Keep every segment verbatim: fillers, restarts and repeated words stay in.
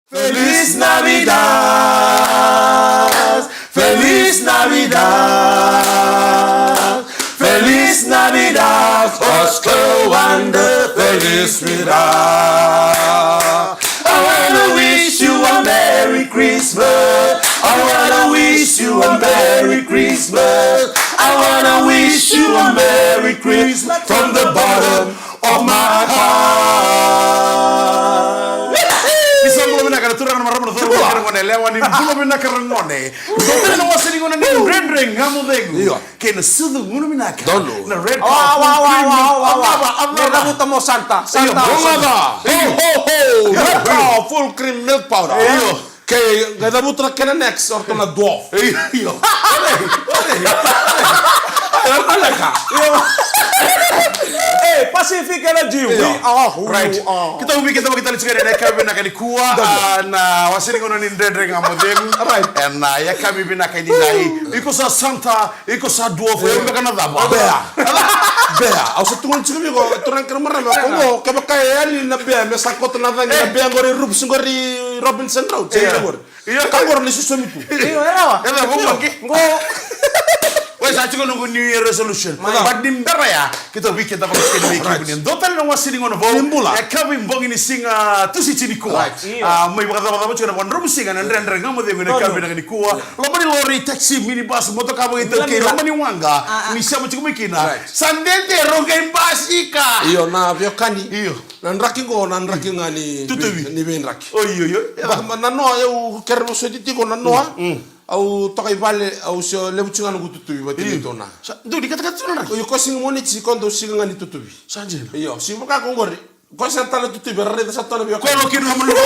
Feliz Navidad, Feliz Navidad, Feliz Navidad, Oscar Wander, Feliz Navidad. I wanna wish you a Merry Christmas. I wanna wish you a Merry Christmas. I wanna wish you a Merry Christmas from the bottom of my heart. Ni sa bula vinaka na turaga na marama na cauravou kei na goneyalewa, ni bula vinaka ragone. Dou tale na wase ni gauna ni Dredre Ga Mo Cegu. Io. Kei na sucu gunu vinaka. Donu. Na Red Cow. Wa, wa, wa, wa, wa, wa. Avava, avava. Ni cavuta mo Santa. Santa. Io. Ho, ho, ho. Red Cow full cream milk powder. Io. Kei, qai cavuta na kena next, o ratou na dwarf. Io. Io. E, Pacific Energy, we are who you are. Right. Keitou via kidavaki tale tiko ena yakavi vinaka nikua, ah, na wase ni gauna ni Dredre Ga Mo Cegu. Right. Ena yakavi vinaka edaidai. Iko sa Santa, iko sa dwarf, io, iko beka na cava? Bear. Bear. Au sa tukuna tiko vei iko, turaga kei na marama, ko qo, kevaka e yali na bear, me sa koto na cagi na bear qori, Rups qori, Robinson Road, se qori. Io. Ka qori ni sosomi tu. Io, e rawa. E rawa, qo maki. Qo. Oi, sa tiko noqu New Year resolution. But ni bera ya, keitou via kidavaki tiko ena yakavi ni, dua tale na wase ni gauna vou. Ni bula. Yakavi bogi ni siga Tusiti nikua. Right. Io. Ah, mai vakacavacava tiko na vakadromusiga na Dredre Ga Mo Cegu ena yakavi vinaka nikua. Loma ni lori, taxi, minibus, motoka vakaitaukei, loma ni waqa. Ni sema tiko mai kina. Right. Sa dede, rau qai basika. Io, na veiwekani. Io. Na draki qo, na draki ga ni tutuvi, ni veidraki. Oi, oi, oi. Ba, ma na noa, au kere vosoti tiko na noa. Mm, mm. Au toka i vale, au se levu tiko ga noqu tutuvi vata kei tou na. Sa, dou ni katakata tiko na draki. Io, ko siga Moniti, ko dou siga ga ni tutuvi. Sa dina. Io, siga vaka ko qori. Ko sa tale tutuvi, era raica sa tona veiwekani. Ko lo kina na maluko.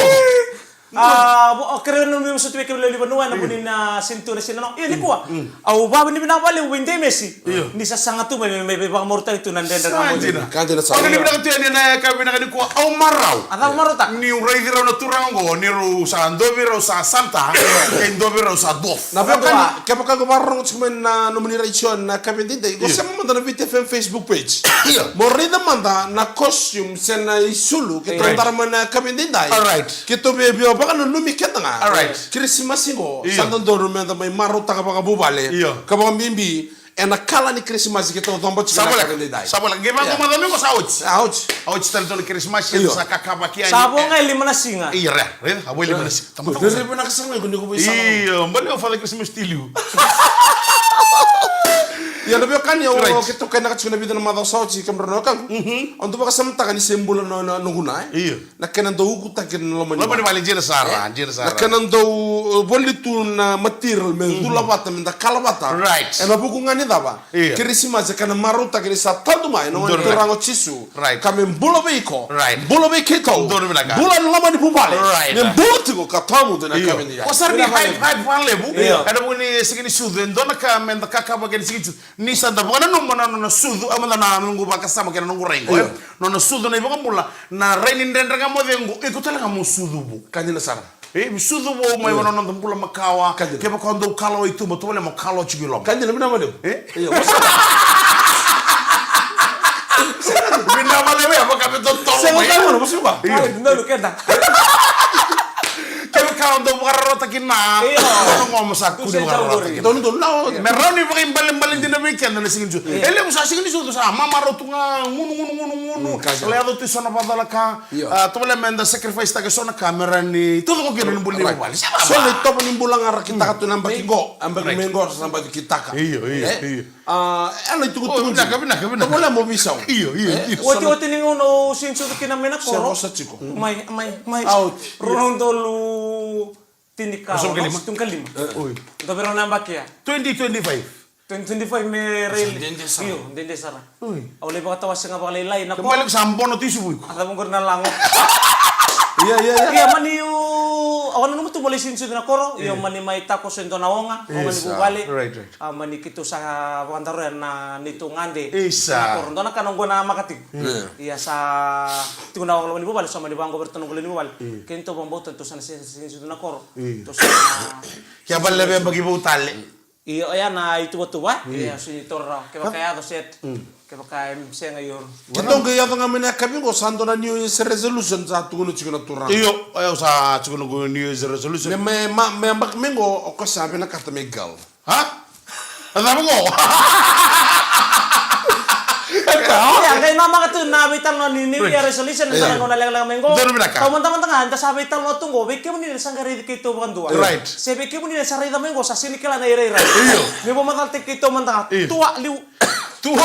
A, vo, o kere na nomu vosoti vei kemuni lewe ni vanua, ena vuni na senitu na sina no. Io, nikua. Mm. Au vavinavinaka vakalevu vei Demesi. Io. Ni sasaga tu mai, mai, mai vakamarautaki tu na Dredre Ga Mo Cegu. Sa dina. Ka dina sa. Au vavinavinaka tu yani ena yakavi vinaka nikua, au marau. A cava marautaka? Niu raici rau na turaga qo, ni rau sa dua vei rau sa Santa, e dua vei rau sa dwarf. Na veiwekani, kevaka ko vakarorogo tiko mai na nomuni raici ena yakavi edaidai, ko sema mada na Viti F M Facebook page. Io. Mo raica mada na costume se na isulu keitou dara mai na yakavi edaidai. All right. Keitou via, via vakananumi keda ga. All right. Kirisimasi qo, io, sa dodonu meda mai marautaka vakavuvale. Io. Ka vakabibi ena kala ni Kirisimasi keitou coba tiko na yakavi edaidai. Sa voleka. Sa voleka. Qai vaqo mada mai qo sa oti. Sa oti. Sa oti tale dua na Kirisimasi, io, sa kakavaki yani. Sa vo ga e lima na siga. Io, re, re, a vo e lima na siga. Tamata. Re, re, vinaka sara ga qo ni ko vei sa. Io, balea o Father Christmas ti liu. Ia na veiwekani, au, right, keitou kainaka tiko na vica na macawa sa oti, kemudrau na wekaqu. Mhm. Au dau vakasamataka ni se bula na, na, noqu na, e? Io. Na kena dau ukutaki na loma ni vale. Loma ni vale, dina sara, dina sara. Na kena dau, uh, voli tu na material me cula vata, meda kala vata. Right. Ena vuku ga ni cava? Io. Kirisimasi, kena marautaki ni sa tadu mai na Gone Turaga o Jisu. Right. Ka me bula vei iko. Right. Bula vei keitou. Donu vinaka. Bula ena loma ni vuvale. Right. Me bula tiko ka tawamudu ena yakavi ni. Io. Ko sa rui hype, hype vakalevu. Io. Ena vuku ni siga ni sucu, e dua na ka meda kakavaki ena siga ni sucu. Ni sa da vakananuma na nona sucu, au mada na noqu vakasama kei na noqu rai qo. Io. Nona sucu na iVakabula, na rai ni Dredre Ga Mo Cegu, iko tale ga mo sucu vu. Ka dina sara. E, sucu vou mai vua na noda bula makawa. Ka dina. Kevaka o dau kalawa i tuba, tovolea mo kalawa tiko i loma. Ka dina, vinaka vakalevu. E? Io, mo sa. Vinaka vakalevu, e, vaka me totolo mai. Sega, ka dina, mo sa. Io. Ai, dina, keda. Kevaka o dau vakararawataki na, io, na gone mo sa kua ni vakararawataki. Donu, donu, na. Me rawa ni vakaibalebale dina vei keda na siga ni sucu. Io. E levu sa siga ni sucu sa mamarau tu ga, gunu, gunu, gunu, gunu. Mm, ka dina. Sa lai yaco tu e so na vakacalaka. Io. A, tovolea meda sacrifice taka e so na ka me rawa ni taucoko kina na bula ni vuvale. Right. Sa vava. So na itovo ni bula ga ra kitaka tu na yabaki qo, yabaki mai qo ra sa baci kitaka. Io, io, io. A, e na itukutuku. O, vinaka, vinaka, vinaka. Tovolea mo veisau. Io, io, io. Oti, oti ni gauna au siga ni sucu kina mai na koro. Se vosa tiko. Mai, mai, mai. Out. Rua na udolu tinikaono, tinikaono. Oi. Dua vei rau na yabaki ya. Twenty twenty-five. Twenty twenty-five me railevu. Dede sara. Io, dede sara. Oi. Au lai vakatawasei ga vakalailai na koro. Ke bale ko sa bono tu i Suva iko. A cava qori na lago. Ia, ia, ia. Ia, mani au a nanuma tu mo lai siga ni sucu na koro. Io, mani mai takoso e dua na oga, oga ni vuvale. Right, right. A, mani keitou sa vakadaroya na neitou gade. Isa. Na koro, dua na ka na qo na maka tiko. Ia sa tiko na oga loma ni vuvale, sa mani vaqo vei ratou na qo loma ni vuvale. Keitou vakabauta tou sa na siga ni sucu na koro. Tou sa na. Ia vale vei baki vou tale. Io, oya na ituvatuva, ia, sega ni taura rawa. Kevaka e yaco set. Mm. Kevaka e sega, io. Keitou qai yaco ga mai na yakavi qo, sa dua na New Year's resolution sa tukuna tiko na turaga. Io, o yau sa tukuna qo New Year's resolution. Me, me, ma, me yabaki mai qo, o koya sa vinakata me girl. Ha? A cava qo? Ia, qai namaka tu na veitalanoa ni New Year resolution, na gauna lekaleka mai qo. Donu vinaka. Taumada mada ga, eda sa veitalanoa tu qo, vei kemuni na sa qai raici keitou vakadua. Right. Se vei kemuni na sa raica mai qo, sa sega ni kila na irairai. Io. Me vakamacalataki keitou mada ga. Io. Tua liu. Tua.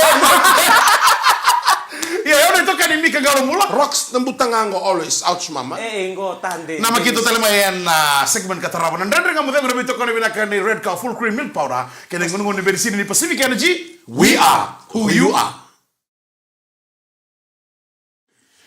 Ia, o yau na itokani Mika Gaulomula. Rocks na butaga qo always. Ouch, mama. E, e, qo tade. Nama keitou tale mai ena segment ka tarava na Dredre Ga Mo Cegu, na veitokani vinaka ni Red Cow Full Cream Milk Powder kei na igonegone ni Berisini ni Pacific Energy. We are who you are.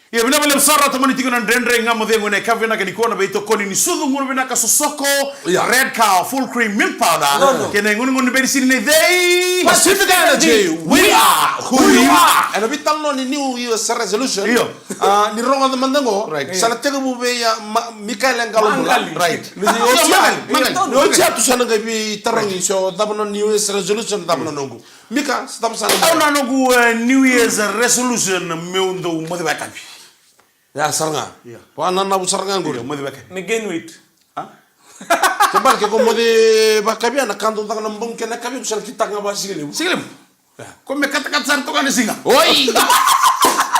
Ia, vinaka vakalevu sara, tamani tiko na Dredre Ga Mo Cegu ena yakavi vinaka nikua, na veitokoni ni sucu, gunu vinaka, sosoko, ia, Red Cow Full Cream Milk Powder, kei na igonegone ni Berisini ni Cei. Pacific Energy, we are who you are. Ena veitalanoa ni New Year's resolution. Io. A, ni rogoca mada qo, right, sa na tekivu vei, a, ma, Mikaele Gaulomula. Magali. Right. Ni oti, Magali, Magali, ni oti, Magali. Tu sa na qai veitarogi, so cava na New Year's resolution, cava na noqu. Mika, sa cava sa na. Au na noqu, e, New Year's resolution meu dau moce vakayakavi. Ya sara ga. Ia. Vua na nanavu sara ga qori. Ia, moce vakayakavi. Me gain weight. A? Kevaka ke ko moce vakayakavi, na ka dau caka na bogi kei na yakavi, ko sa na kitaka ga vakasigalevu. Sigalevu. Ia. Ko me katakata sara toka na siga. Oi!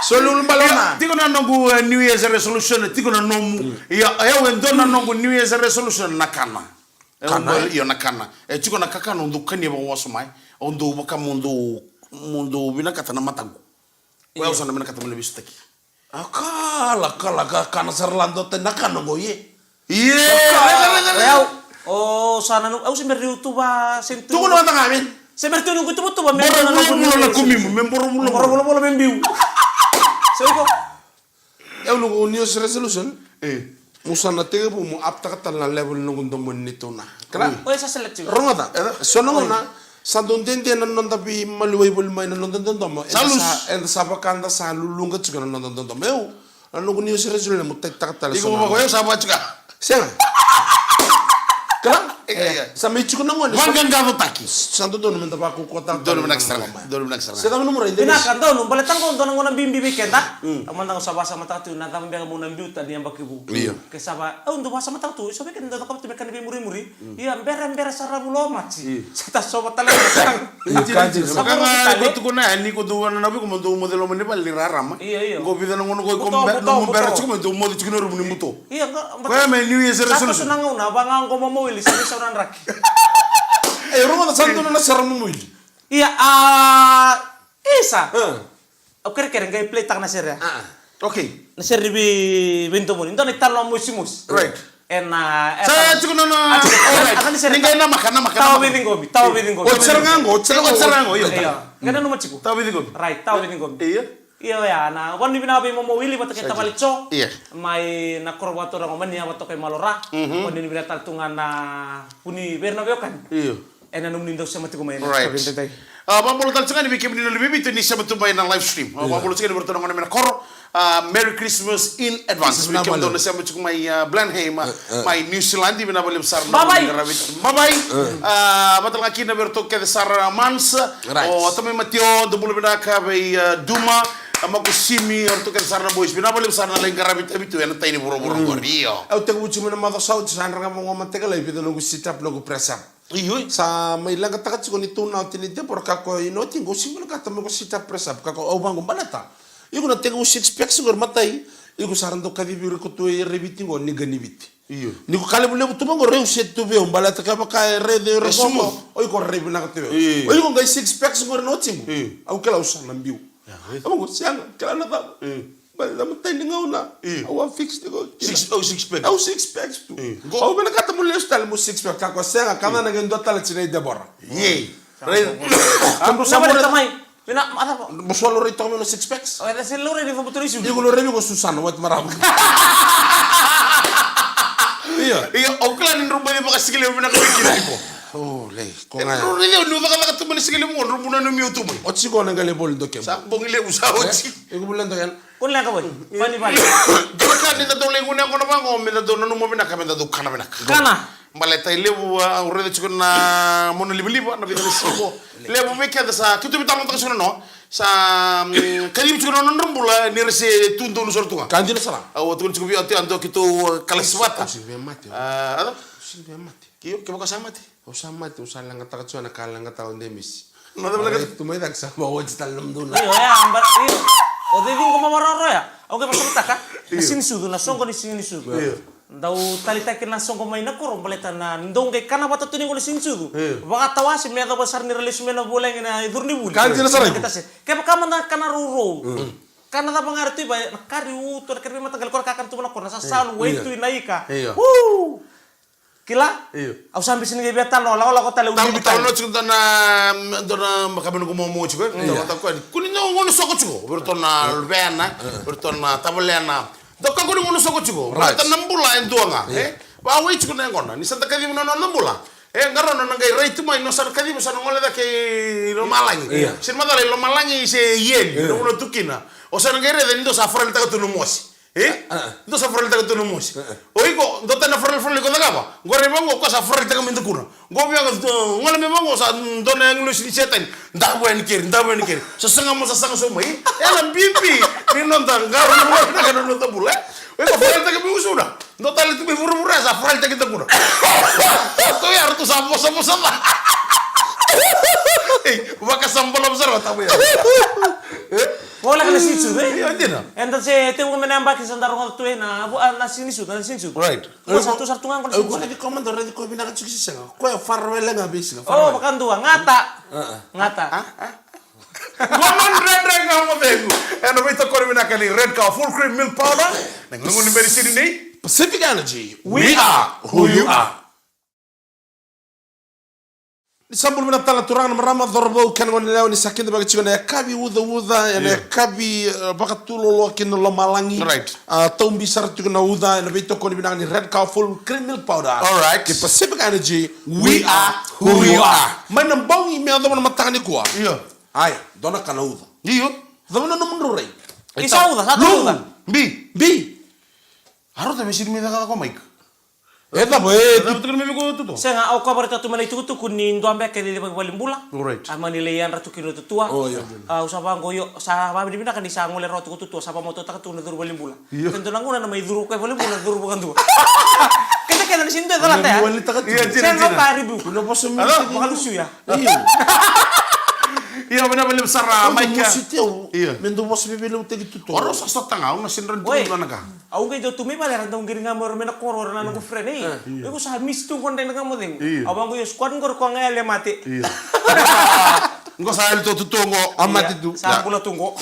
Soli ulubale. Ia, na tiko na noqu, e, New Year's resolution, tiko na nomu. Mm. Ia, e, au e dua na noqu New Year's resolution na kana. E, kana, au, e? Io, na kana. E tiko na kakana au dau kania vakawasoma, e. Au dau vaka mo dau, mo dau vinakata na mataqu. Ko au, ia, sa na vinakata mo na veisotaki. A kala, kala, ka, kana sara la dua tani na kana qo, ie. Ie. Ka, rega, rega, rega. Au, o, sa na, au se bera ni tuva, se tu. Tukuna vata ga, men. Se bera tu ni tuva, tuva, men. Boro na, na, vulavula na kumimu, me boro vulavula. Boro vulavula, me biu. Se iko. Au noqu New Year's resolution. E. Mo sa na tekivu mo aptaka tale na level ni noqu domoni ni tuna. Kila? Oi. Oi, sa select tiko. Rogoca. E, so na gauna, oi, sa dau dede na noda veimaliwai voli mai na noda dodomo. Sa lusu. Eda sa, eda sa vaka da sa luluqa tiko na noda dodomo. Eu, na noqu New Year's resolution mo tataka tale. Iko so na vaka, eu sa vaka tiko. Sega. Kila? E, e, e. Sa mai tiko na gone. Vaqaqacotaki. Sa dodonu meda vakaukauwataka. Donu vinaka sara ga. Donu vinaka sara ga. Se cava nomu rai, Denise? Vinaka, donu, baleta qo dua na gauna bibi vei keda. Mm. Au mada ga sa vakasamataka tu na cava beka meu na biuta ni yabaki vou. Io. Ke sa va, au dau vakasamataka tu, so vei keda dau cakava tu me ka ni veimurimuri. Mm. Ia, bere, bere sara vula o Maji. Io. Sa tasova tale na ka. Io, ka dina. Sa vaka ga tale. Ko tukuna yani, ko dau na, na vei ko mo dau moce loma ni vale ni rarama. Io, io. Ko vica na gauna ko, ko bera tiko mo dau moce tiko na rumu ni buto. Ia, ga, koya me New Year's resolution. Sa toso na gauna, vaka ga qo momo wili, sa ni sa na draki. E, rogoca, sa dua na sara momo wili. Ia, a, isa. A. Au kerekere qai play taka na sere. A, a. Okay. Na sere vei, vei domoni. Dua na italanoa mosimosi. Right. Ena, a, sa tiko na, na, a, tiko, alright. Ni qai namaka, namaka, namaka. Tawa veiciqomi, tawa veiciqomi. O sere ga qo, o sere ga qo, io. Io. Qai nanuma tiko. Tawa veiciqomi. Right, tawa veiciqomi. Io. Io, ia, na, vakanuinui vinaka vei momo wili vata kei tavale Jo. Io. Mai na koro vakaturaga o Mania vata kei Malora. Mhm. Vakanuinui vinaka tale tu ga na vuni vei ira na veiwekani. Io. Ena nomuni dau sema tiko mai na. Right. A, vakabula tale tiko ga yani vei kemuni na luve i Viti ni sema tu mai na live stream. A, io, vakabula tiko ga yani vei iratou na gone mai na koro. A, Merry Christmas in advance. Vinaka vakalevu. Vei kemudou na sema tiko mai, a, Blenheim, a, e, e, mai New Zealand, vinaka vakalevu sara na. Bye bye. Bye bye. E. A, vata ga kina vei iratou kece sara Mans. Right. O tamai Matio, dou bula vinaka vei, a, Duma, a, Makosimi, o iratou kece sara na boys. Vinaka vakalevu sara na lai qaravi tavi tu ena tai ni vuravura qori, io. Au tekivu tiko mai na macawa sa oti, sa dra ga mo gomata tiko lai, vica noqu sit up, noqu press up. Io. Sa mai leqataka tiko ni tou na oti ni tevoro, ka ko i na oti qo, au sega ni vinakata mo ko sit up press up, ka ko au vaqo baleta. Iko na tekivu six packs qori matai, iko sa ra dau kacivi iko tu e rai Viti qo ni qa ni Viti. Io. Ni ko ka levulevu tu vaqo, rau set tu vei au baleta ka vaka e raici ira qo. E smooth. O iko rai vinaka tu vei au. Io. O iko qai six packs qori na oti qo. Io. Au kila au sa na biu. Ia, io. Au vaqo sega, kila na cava. Io. Baleta matai ni gauna. Io. Au a fix tiko. Six, au six pack. Au six packs tu. Io. Qo. Au vinakata mo lesu tale mo six pack. Ka ko sega, ka na qai dua tale tiko na i tevoro. Io. Right. Kemudrau sa bore tamai. Vina, mada. Mo sa laurai toka mai na six packs. O, eda se laurai ni vabutu na isu. Iko laurai vei ko Susana, wati marama. Io. Io, au kila ni drau baci vakasigalevu vinaka vei kina tiko. O, lei. Ko ga. Drau raica, niu cakacaka tu mai na sigalevu qo, drau buna ni miu tu mai. Oti qo na qai lai voli doke. Sa bogi levu sa oti. Iko voli doke. Ko leqa voli. Pani vale. Kila ka ni da dau lai gunu yaqona vaqo, me da dau nanuma vinaka, me da dau kana vinaka. Kana. Baleta e levu, a, au raica tiko na mona livaliva, na vica na siga qo. Levu vei keda sa, keitou veitalanoataka tiko na noa. Sa, mm, kacivi tiko na nodra bula, ni ra se tu donu sara tu ga. Ka dina sara. Au tukuna tiko vei au, oti yadua keitou, a, kalasi vata. Au sega ni via mate. A, a? Au sega ni via mate. Io, kevaka sa mate. Au sa mate, au sa leqataka tiko na ka leqataka o Demisi. Na cava na ka tu mai cake sa ma oti tale na mudou na. Io, ya, ba, io. O cei ciqoma vakaroya? Au qai vakasamataka. Na siga ni sucu, na soqo ni siga ni sucu. Io. Dau taleitaki na soqo mai na koro, baleta na dou qai kana vata tu ni qo na siga ni sucu. Io. Vakatawase me yacova sara ni ra lesu mai na vulagi na icuru ni vuli. Ka dina sara iko. Kevaka mada kana rourou. Mm. Kana cava ga era tu i vale, na kari uto, na kari veimataqali, ko ra kakana tu na koro, na sasalu, waitui, na ika. Io. Woo! Kila? Io. Au sa bisi ni qai via talanoa, lakolako tale, au livi tale. Talanoa tiko dua na, dua na makame noqu momo tiko, e? Io. Talanoataka o koya ni kua ni dau gone soko tiko vei iratou na luvena, vei iratou na tavalena. Dau kakua ni gone soko tiko. Right. Baleta na bula e dua ga, e? Vakawai tiko na yaqona. Ni sa da kaciva na noda bula. E, qarauna na qai rai tu mai, ni o sa na kaciva, o sa na gole cake i lomalagi. Io. Se ni macala i lomalagi se i eli, na vanua tu kina. O sa na qai raica ni dou sa faralitaka tu na mosi. E? A, a. Dou sa faralitaka tu na mosi. A, a. O iko, dou tani na farali, farali ko cakava. Qo rai vaqo, ko sa faralitaka me dakuna. Qo via ga, gole me vaqo, sa dua na agilosi ni Setani. Davo yani keri, davo yani keri. Sa saga mo, sa saga so mai. E na bibi ni noda qarauna, na noda bula, e? O iko faralitaka me gusuna. Dou tale tu mai vuravura, sa faralitaki dakuna. Tou ya, ratou sa vosavosa ca. Ei, vakasabala vosara, tabu ya. E? Voleka na siga ni sucu, e? Io, dina. Eda se tevuka mai na yabaki sa da rogoca tu ena, vu-, a, na siga ni sucu, na siga ni sucu. Right. Ko sa tu sara tu ga qo na siga ni sucu. Ko na ki komando, raici ko vinaka tiko se sega. Ko e farawele ga vei siga, o, farawele. Vakadua, gata. A, a. Gata. A, a. Qo na Dredre Ga Mo Cegu. Ena veitokoni vinaka ni Red Cow Full Cream Milk Powder. Na gone ni Benisini nei Pacific Energy. We are who you are. Ni sa bula vinaka tale na turaga, na marama, cauravou kei na goneyalewa, ni sa kidavaki tiko na yakavi ucauca, ena yakavi, e, vakatuloaloa kina lomalagi. Right. A, taubi sara tiko na uca, ena veitokoni vinaka ni Red Cow Full Cream Milk Powder. All right. Kei Pacific Energy, we are who you are. Mai na bogi me yacova na mataka nikua. Io. Ai, dua na ka na uca. Io. Cava na nomudrau rai? Isa uca, sa tu uca. Bi. Bi. A rauta me sini mai cakacaka o Mike. E cava, e, e cava tukuna mai vei iko tutua? Sega, au kaya vei iratou tu mai na itukutuku ni dua beka e cicivaki valenibula. Right. A mani lai yadra tu kina o tutua. O, io. A, au sa vaqo io, sa vavinavinaka ni sa gole rawa tu o tutua, sa vamatautaka tu na curu valenibula. Io. Kei dua na gauna na mai curu koya valenibula, na curu vakadua. Kece kece na sini dua e calata ya. Io, dina, dina. Sega, au kaya ribu. Alo, vakalusuya. Io. Io, vinaka vakalevu sara, Mike. Io. Me dou vosa veiveiliutaki tu. O rau sa sota ga, au na sini rawa ni tukuna na ka. Au qai dau tu mai vale, era dau qiri ga mai o ira mai na koro, o ira na noqu friend, ei. Iko sa miss tu qo Dredre Ga Mo Cegu. Au vaqo io squad qori ko ga yali e mate. Qo sa yali tu, tu qo. A mate tu. Sa bula tu qo.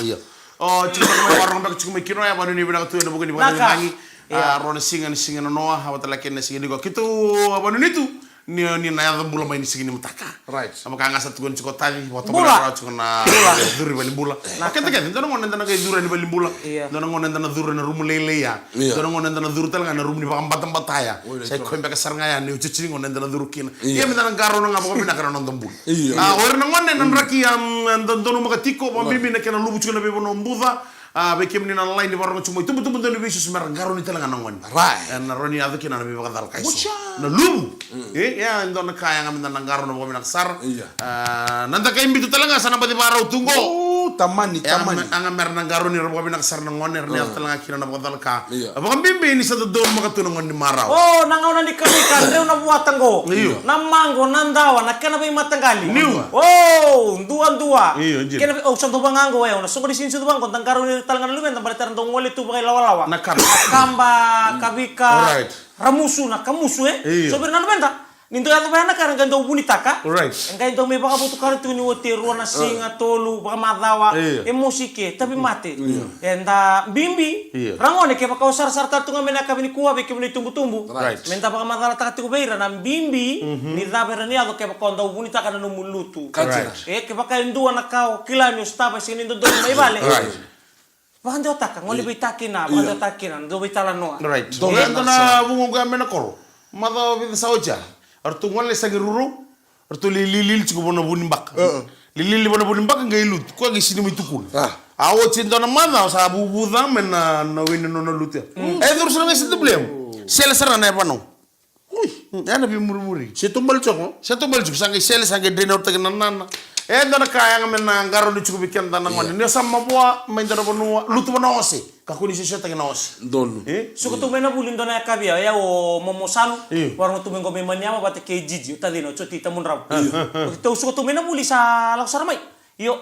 O, tiko mai, vakarorogo beka tiko mai kina, ya vanuinui vinaka tu ena vuku ni vakananimagi. A, rua na siga, ni siga na noa, a vata laki na siga ni qo. Keitou, a, vanuinui tu. Ni, ni na yaco bula mai ni siga ni mataka. Right. A vaka ga sa tukuni tiko o Taci, vakatovolea rawa tiko na curu i valenibula. Kece kece, dua na gauna eda na qai curu yani valenibula. Io. Dua na gauna eda na curu ena rumu lailai ya. Io. Dua na gauna eda na curu tale ga ena rumu ni vakabatabata ya. Sa i koya beka sara ga ya ni iotioti ni gauna eda na curu kina. Io. Ia meda na qarauna ga vakavinaka na noda bula. Io. A, o ira na gone na draki, a, dodonu maka tiko, vakabibi na kena luvu tiko na veivanua buca. A, vei kemuni na line ni vakarorogo tiko mai, tubutubu donu ni veisusu me ra qarauni tale ga na gone. Right. E na rawa ni yaco kina na veivakacalaka eso. Na luvu. E, e, e dua na ka yaga meda na qarauna vakavinaka sara. Io. A, na dakai bitu tale ga sa na baci vakarau tu qo. O, tamani, tamani. Yaga me ra na qarauni ira vakavinaka sara na gone, era na yaco tale ga kina na vakacalaka. Io. A, vakabibi ni sa dodonu maka tu na gone ni marau. O, na gauna ni kamika, dreu na vuata qo. Io. Na maqo, na dawa, na kena veimataqali. Niu. O, duadua. Io, dina. Kena vei, au sa dau vaqo, e, au na soqo ni siga ni sucu vaqo, da qarauni ira tale ga na luveda, baleta era dau gole tu vakailawalawa. Na kaba. Na kaba, kavika, ramusu, na kamusu, e. Io. So vei ira na luveda, ni dau yaco vaya na ka, era qai dau vunitaka. Right. E qai dau mai vakavotukana tu ni oti e rua na siga, tolu, vakamacawa, e mosi ke, tauvimate. Io. Eda bibi, ra gone, kevaka o sarasara tale tu ga mai na yakavi nikua vei kemuni tubutubu. Right. Meda vakamacalataka tiko vei ira na bibi ni cava e rawa ni yaco kevaka o dau vunitaka na nomu lutu. Right. E, kevaka e dua na ka o kila ni o sotava, e sega ni dodonu mai vale. Right. Vakadewataka, gole vei takina, vakadewataka kina, dau veitalanoa. Right. E dua na vuqa qo ya mai na koro. Macawa vica sa oti ya. Eratou gole sa qai ruru. Ratou lilili tiko vua na vu ni baka. Lilili vua na vu ni baka qai lutu. Koya qai sini mai tukuna. A oti e dua na macawa sa vuvu ca mai na, na wai ni nona lutu ya. E curu sara ga e C W M. Sele sara na yavana. Ui. Mm, e na veimurimuri. Se tu bale tiko. Se tu bale tiko, sa qai sele, sa qai drain out-taki na nana. E dua na ka yaga me na qarauni tiko vei keda na gone. Ni o sa mavoa mai dua na vanua, lutu vua na ose. Kakua ni sosiotaki na ose. Donu. E? Suka tu mai na vuli dua na yakavi, o yau o Momo Salu. Io. Varogo tu mai qo mai Maniava vata kei Jiji, o tacina, o Joti Tamudravu. Io. O keitou suka tu mai na vuli sa lako sara mai. Io.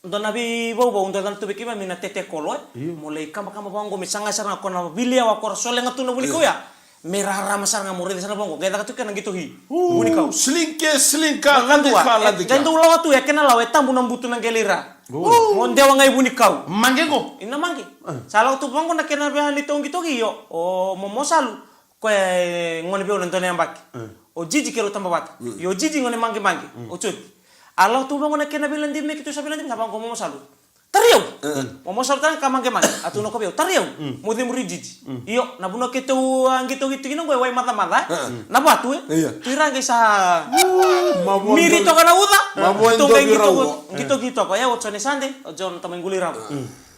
Dua na veivauvau, dua na tu vei keimami na tete kolo, e. Io. Mo lai kabakaba vaqo, me sagai sara ga ko na vili au, a ko ra solega tu na vuli kau ya. Me rarama sara ga mo raica sara vaqo, qai caka tu kena qito hi. Vunikau. Slinke, slinka, lade ka, lade ka. Qai dau lawa tu, e kena lawa, e tabu na butu na qele ira. Mo dewa ga i vunikau. Maqe qo? Ina maqe. Sa lawa tu vaqo na kena vea ni tau qito hi, io. O Momo Salu. Koya e gone vei au na dua na yabaki. O Jiji keirau taba vata. Io, o Jiji gone maqemaqe. O Joti. A lawa tu vaqo na kena veiladimeki tu sa veiladimeki sa vaqo Momo Salu. Tari au. Momo Salu tara ka maqemaqe. A tu na ko vei au. Tari au. Mo cemuri Jiji. Io, na vanua keitou a qito qito kina qo e Waimacamaca. Na vatu e. Tu i ra qai sa miri toka na uca. Tou qai qito qito qito. E o Jone Sade, o Jone tamai quli rau.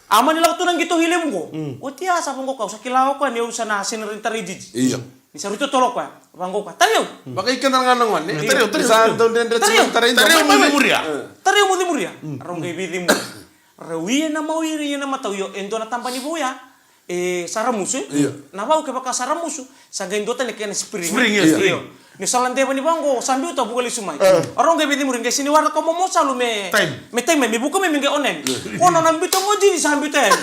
A mani lako tu na qito hi levu qo. Oti a sa vaqo ka au sa kila o koya ni au sa na sena rai ni tarai Jiji. Io. Ni sa rui totolo o koya. Vaqo ka. Tari au. Vakai keda ga na gone. Tari au, tari au. Sa dau dredre tiko na tarai Jiji. Tari au mo cemuri a. Tari au mo cemuri a. Rau qai veicemuri. Rau ia na mau iri ia na matau io e dua na taba ni vou ya. E sa ramusu e. Io. Na vau kevaka sa ramusu. Sa qai dua tani kena spring. Spring, io, spring. Io. Ni sa ladeva ni vaqo, sa biuta vuka lesu mai. O rau qai veicemuri qai sini waraka Momo Salu me taimi, me taimi mai, me vuka mai me qai oneni. Ko nona biuta qo Jiji sa biuta yani.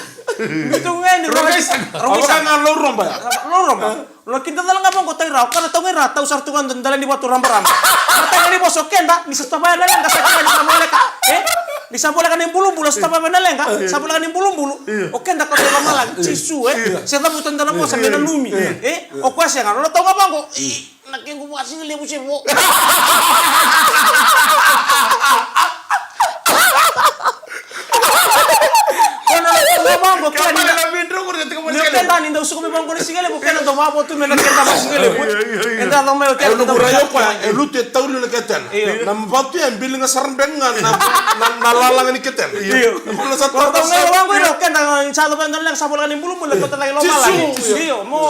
Biuta ga yani. Rau qai sa, rau qai sa. Ga lou roba ya. Lou roba. Lo kida cala ga vaqo tau i ra, o kana tau ga i ra, tau sara tu ga dala ni vatu rabaraba. Na tau ga ni vosa o keda, ni sa tavaya na leqa sa kila ni sa voleka. E? Ni sa voleka na ibulubulu, sa tavaya na leqa, sa voleka na ibulubulu. O keda ka tau ga malagi, Jisu, e? Se cavuta dala vosa me nanumi. E? O koya sega, lo tau ga vaqo. Na kequ vakasigalevu se vo. Kona na kona vaqo kena ni keda ni dau suka me vaqo na sigalevu kena dau vavo tu me na keda vakasigalevu. Eda dau mai o kena dau vaqo. E lutu e tauli na ketena. Na vatu e biliga sara beka ga na lalaga ni ketena. Kona dau mai vaqo ira o keda sa dau vaqo na lega sa voleka ni bulubulu e kota cake lomalagi. Io mo.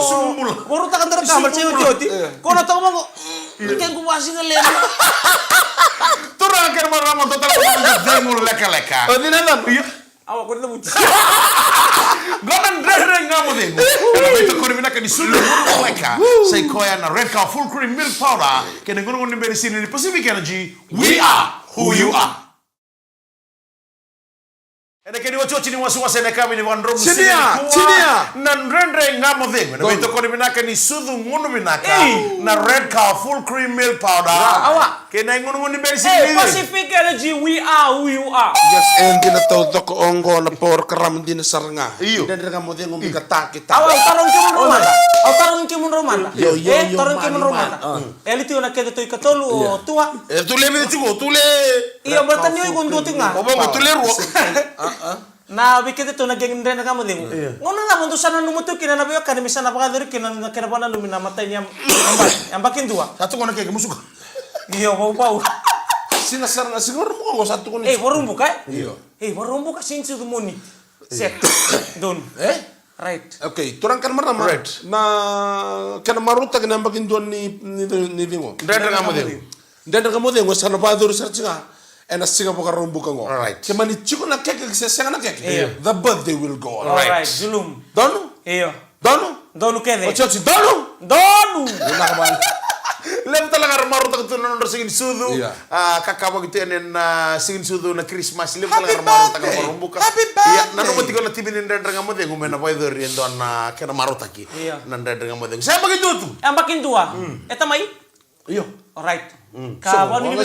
Vorutaka dara kama se oti oti. Kona tau vaqo. Kequ vakasigalevu. Turaga kei na marama, dou tale na noda cegu lekaleka. O cei na cava? Awa, ko ni cavuti. Qo na Dredre Ga Mo Cegu. Ena veitokoni vinaka ni sucu lekaleka. Sa i koya na Red Cow Full Cream Milk Powder kei na gunugunu ni beri sili ni Pacific Energy. We are who you are. Ena kena iotioti ni wasewase ena yakavi ni vakadromu sinia, sinia. Na Dredre Ga Mo Cegu ena veitokoni vinaka ni sucu gunu vinaka. Na Red Cow Full Cream Milk Powder. Awa. Kei na igunugunu ni beri sili. Pacific Energy, we are who you are. Yes, e dina taucoko oqo na porokaramu dina sara ga. Io. Dredre Ga Mo Cegu, bika taki taki. Awa, au tarogi kemudrau mada. Au tarogi kemudrau mada. Io, io, io, tarogi kemudrau mada. E li tiko na kece tu i katolu o tua. E tu le me tiko tu le. Io, baleta ni o iko dua tiko ga. O vaqo tu le rua. Na vei kece tu na geng ni Dredre Ga Mo Cegu. Gauna cava dou sa nanuma tu kina na veiwekani me sa na vakayacori kina na kena vakananumi na matai ni yabaki dua. Sa tukuna keke musuka. Io, vauvau. Siga sara ga, siga Vakaraubuka qo sa tukuna. Ei, Vakaraubuka e? Io. Ei, Vakaraubuka sini sucu moni. Set. Donu. E? Right. Okay, turaga kei na marama. Right. Na kena marautaki na yabaki dua ni, ni, ni cegu. Dredre Ga Mo Cegu. Dredre Ga Mo Cegu, sa na vakayacori sara tiko ga ena siga Vakaraubuka qo. Right. Ke mani tiko na keke, ke se sega na keke. Io. The birthday will go on. Right. Right, zulum. Donu? Io. Donu? Donu kece. Otioti, donu? Donu! Vinaka vale. Levu tale ga era marautaka tu na nodra siga ni sucu. Io. A, kakavaki tu yani na siga ni sucu na Krismasi. Levu tale ga era marautaka na Vakaraubuka. Happy birthday! Io, nanuma tiko na timi ni Dredre Ga Mo Cegu me na vakayacori e dua na kena marautaki. Io. Na Dredre Ga Mo Cegu. Sa yabaki dua tu. Yabaki dua. Mm. E tamai? Io. Alright. Mm. Ka vakanuinui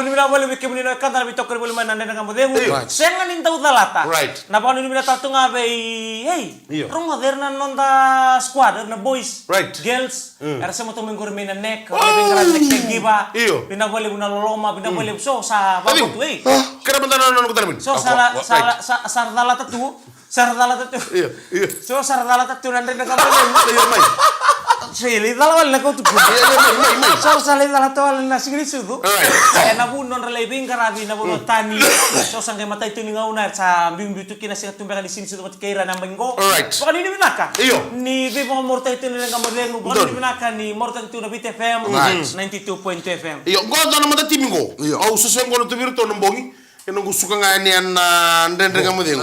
vinaka voli vei kemuni na wekada na veitokoni voli mai na Dredre Ga Mo Cegu. Io. Right. Sega ni dau calata. Right. Na vakanuinui vinaka tu ga vei, ei, io, rogoca ira na noda squad, na boys, right, girls. Mm. Era sema tu mai qori mai na neck, oi, veiqaravi na caregiver. Io. Vinaka voli na loloma, vinaka voli so sa vakavu tu, ei. Ah, kere mada na noqu talamuni. So sa, sa, sa, sa calata tu. Sa ra calata tu. Io, io. So sa ra calata tu na Dredre Ga Mo Cegu. Io, mai. Sa lai cala wale na kautukutu. Ia, ia, mai, mai, mai. Sa, sa lai cala tu wale na siga ni sucu. Alright. E, na vu nodra lai veiqaravi na vanua tani. Sa, sa qai matai tu ni gauna, sa biubiu tu kina, sega tu beka ni siga ni sucu vata kei ira na yabaki qo. Alright. Vakanuinui vinaka. Io. Ni veivakamarautaki tu na leqa mo cegu. Vakanuinui vinaka ni marautaki tu na Viti F M. Right. Ninety-two point two F M. Io, qo dua na matatimi qo. Io. Au sosoya qo na tu vei iratou na bogi. E noqu suka ga yani ena Dredre Ga Mo Cegu.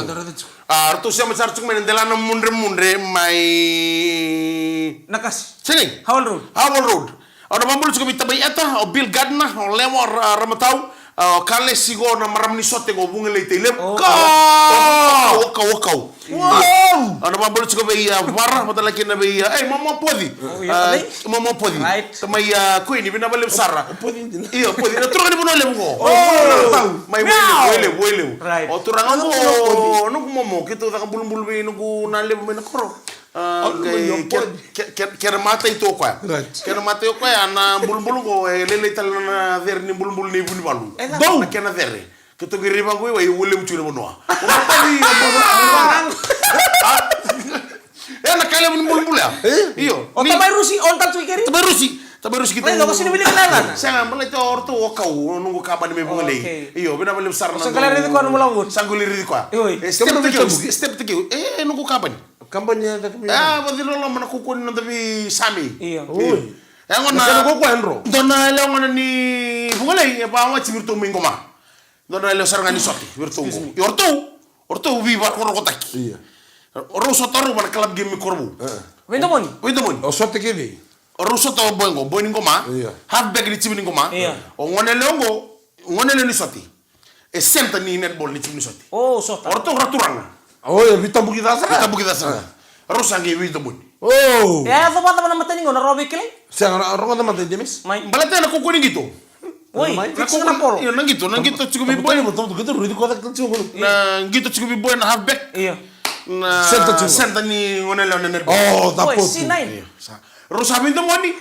A, ratou sema sara tiko mai na delana mudremudre mai Nakasi. Sega. Howell Road. Howell Road. Au na vakabula tiko vei Tabai Eta, o Bill Gardner, o Lewa, o Ra-, Ramatau, o Kalesi, qo na marama ni sote qo, Vugalei Tailevu. O, o, o kau, o kau. Wow! Au na vakabula tiko vei, a, Vara, vata kina vei, a, ei, Mama Poci. O, ia, a, Poci. Mama Poci. Right. Tamai, a, Kuini, vinaka vakalevu sara. Poci dina. Io, Poci. Na turaga ni Vanua Levu qo. O, Ramatau. Mai, mai, Miau. Wailevu, Wailevu. Right. O turaga qo, noqu momo, keitou caka bulubulu vei noqu na levu mai na koro. A, qai, ke, ke, ke, kena matai tu o koya. Right. Kena matai o koya, na bulubulu qo, e lailai tale na cere ni bulubulu ni Vunivalu. E, dou. Na kena cere. Keitou qai rai vaqo i wai, ua levu tiko na vanua. O Matavi, o Matavi, o Matavi. A? E, na ka levu ni bulubulu ya. E? Io. O ni Tamai Rusi, o Tamai Rusi keri? Tamai Rusi. Tamai Rusi ki Tamai Rusi. Sega, baleta o ratou o kau, o noqu kabani mai Vugalei. Okay. Io, vinaka vakalevu sara na. Sa qai lai raici koya na nomu lawa. Sa qai lai raici koya. Oi. E, step take out, step take out. E, noqu kabani. Kabani ya, e, vaciloloma na kaukauwa ni noda veisame. Io. Oi. E, gona. Na kena kaukauwa e dro. Dua na yalewa gona ni Vugalei, e vawati vei iratou mai Qoma. Dua na yalewa sara ga ni sote vei iratou qo. Excuse me. Io, o ratou, o ratou veivakarorogotaki. Io. O rau sota rau va na club game i Korovou. E. Veidomoni. Veidomoni. O sota kei cei? O rau sota o boy qo, boy ni Qoma. Io. Halfback ni timi ni Qoma. Io. O gone yalewa qo, gone yalewa ni sote. E center ni netball ni timi ni sote. O, sota. O ratou ra turaga. O, e veitabuki ca sara. Veitabuki ca sara. E. Rau sa qai veidomoni. O. E a yaco vacava na mataniqo, na rogo vei kilai? Sega, ra-, rogoca mada, James. Mai. Baleta na kaukauwa ni qito. Oi, na fix na polo. Io, na qito, na qito tiko vei boy. Tabu, tabu, tabu, qito, raici koya tale tiko. Na qito tiko vei boy na halfback. Io. Na center tiko. Center ni gone yalewa na netball. O, ca. Oi, potu. C nine. Io, sa. Rau sa veidomoni.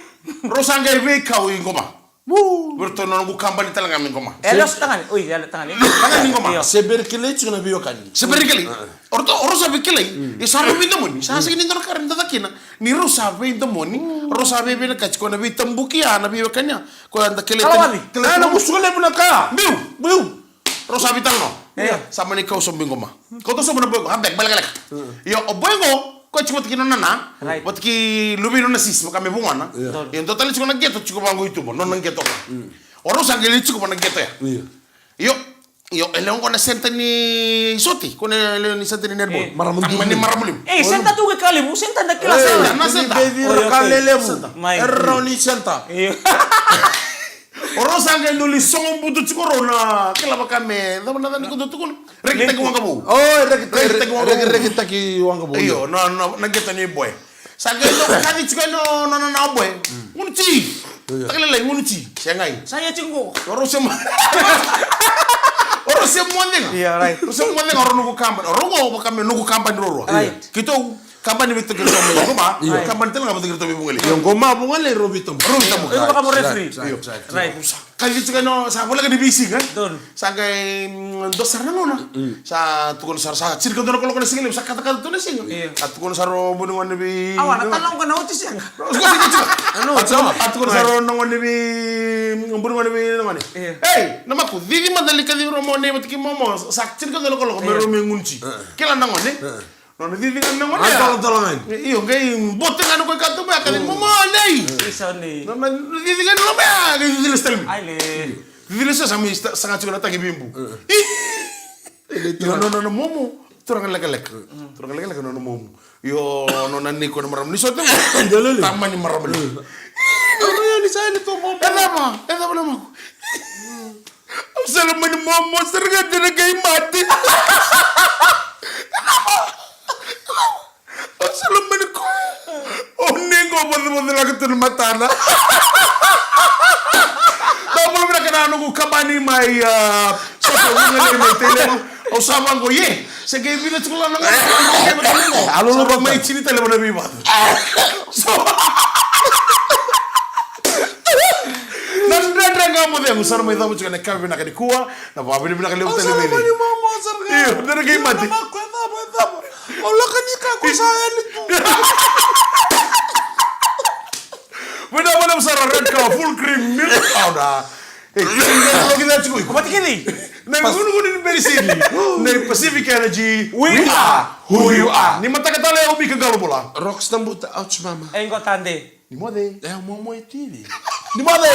Rau sa qai veikau i Qoma. Woo! Vei iratou na noqu kabani tale ga mai Qoma. E lesu tagane. Oi, e lesu tagane. Tagane ni Qoma. Io. Se bera ni kilai tiko na veiwekani. Se bera ni kilai. A. O ratou, o rau sa veikilai. Mm. Ia sa rau veidomoni. Sa sega ni dua na ka rawa ni da cakava kina. Ni rau sa veidomoni. Mm. Rau sa veivinakati, ko na veitabuki ya na veiwekani ya. Ko ya da kilai tani. Kalawani. Kilai. E, na musuka levu na ka. Biu. Biu. Rau sa veitalanoa. Io. Sa mani kau sobu i Qoma. Kauta sobu na boy qo, a, bag, balekaleka. Mm. Io, o boy qo, ko tiko vata kei nona nana, right, vata kei luvei nona sis, vaka me vugona. Io. Io, dua tale tiko na qeto, tiko vaqo i tuba, nona qeto. Mm. O rau sa qai lai tiko va na qeto ya. Io. Io, io, e lewe qo na center ni sote, ko na lewe ni center ni netball. E. Marama ni marama levu. E, center tu ke ka levu, center na kila center. Na center. Oi, okay. Center. Mai. E rau ni center. Io. O rau sa qai dau lai sogo butu tiko rau na kila vaka me, cava na cava ni ko dau tukuna? Rekitaki waqa vou. O, rekitaki, rekitaki waqa vou. Io, na, na, na qeto ni boy. Sa qai dau kaci tiko na, na, na, na boy. Mm. Gunu ti. Io. Takalailai, gunu ti. Segai. Sa ia tiko. O rau se mo-, o rau se moce ga. Io, right. O rau se moce ga, o rau noqu kabani. O rau qo vaka me noqu kabani ruarua. Right. Keitou Kabani vei iratou mai Qoma, io, kabani tale ga vei iratou mai Vugalei. Io, Qoma, Vugalei, rau veitabu. Rau veitabu. Io, vaka mo referee. Right, right, right. Right. Sa, ka vei tiko no, sa voleka ni veisiga. Donu. Sa qai, mm, dua sara na gauna. Mm. Sa tukuna sara, sa tini ka dua na kaloko na siga levu, sa katakata tu na siga. Io. Sa tukuna sara o bui ni gone vei. Awa, na taloga na oti sega. A tukuna, a tukuna sara o na gone vei, bui ni gone vei na gone. Io. Ei, namaku, cici mada lai kacivi rau mo nei vata kei momo, sa tini ka dua na kaloko, me rau mai gunu ti. Io. Kila na gone. Io. Nona cici ga na gone ya. Io, qai bote ga na koya ka tu mai, a kaci momo nei. Isa nei. Nona cici ga na loma ya, qai cici lesu tale mai. Ai le. Cici lesu sa mai saga tiko na tagi veibu. Io, nona, nona momo. Turaga lekaleka. Turaga lekaleka nona momo. Io, nona nei ko na marama ni sote. Tamani marama ni. Io, nona ya ni sa ni tu momo. E cava, e cava na mako. Au sa lomani momo sara ga, dina qai mate. Au sa lomani koya. O ni qo vacavacalaka tu na matana. Dou bula vinaka na noqu kabani mai, a, sa tu Vugalei mai Tailevu. Au sa vaqo, ie. Se qai vica tiko la na gauna. Alo, sa mai tini tale vana veivacu. So, na Dredre Ga Mo Cegu sa na mai cava tiko ena yakavi vinaka nikua. Na vakavinavinaka levu tale vei. Io, dredre qai mate. O laka ni ka ko sa yani tu. Sara red ka full cream milk powder. Ei, kila tiko iko. Vata kece. Na gunugunu ni penisini. Na Pacific Energy. We are who you are. Ni mataka tale au Mika Qalobula. Rocks na buta, ouch mama. Ei, qo tade. Ni moce. E, momo e tini. Ni moce.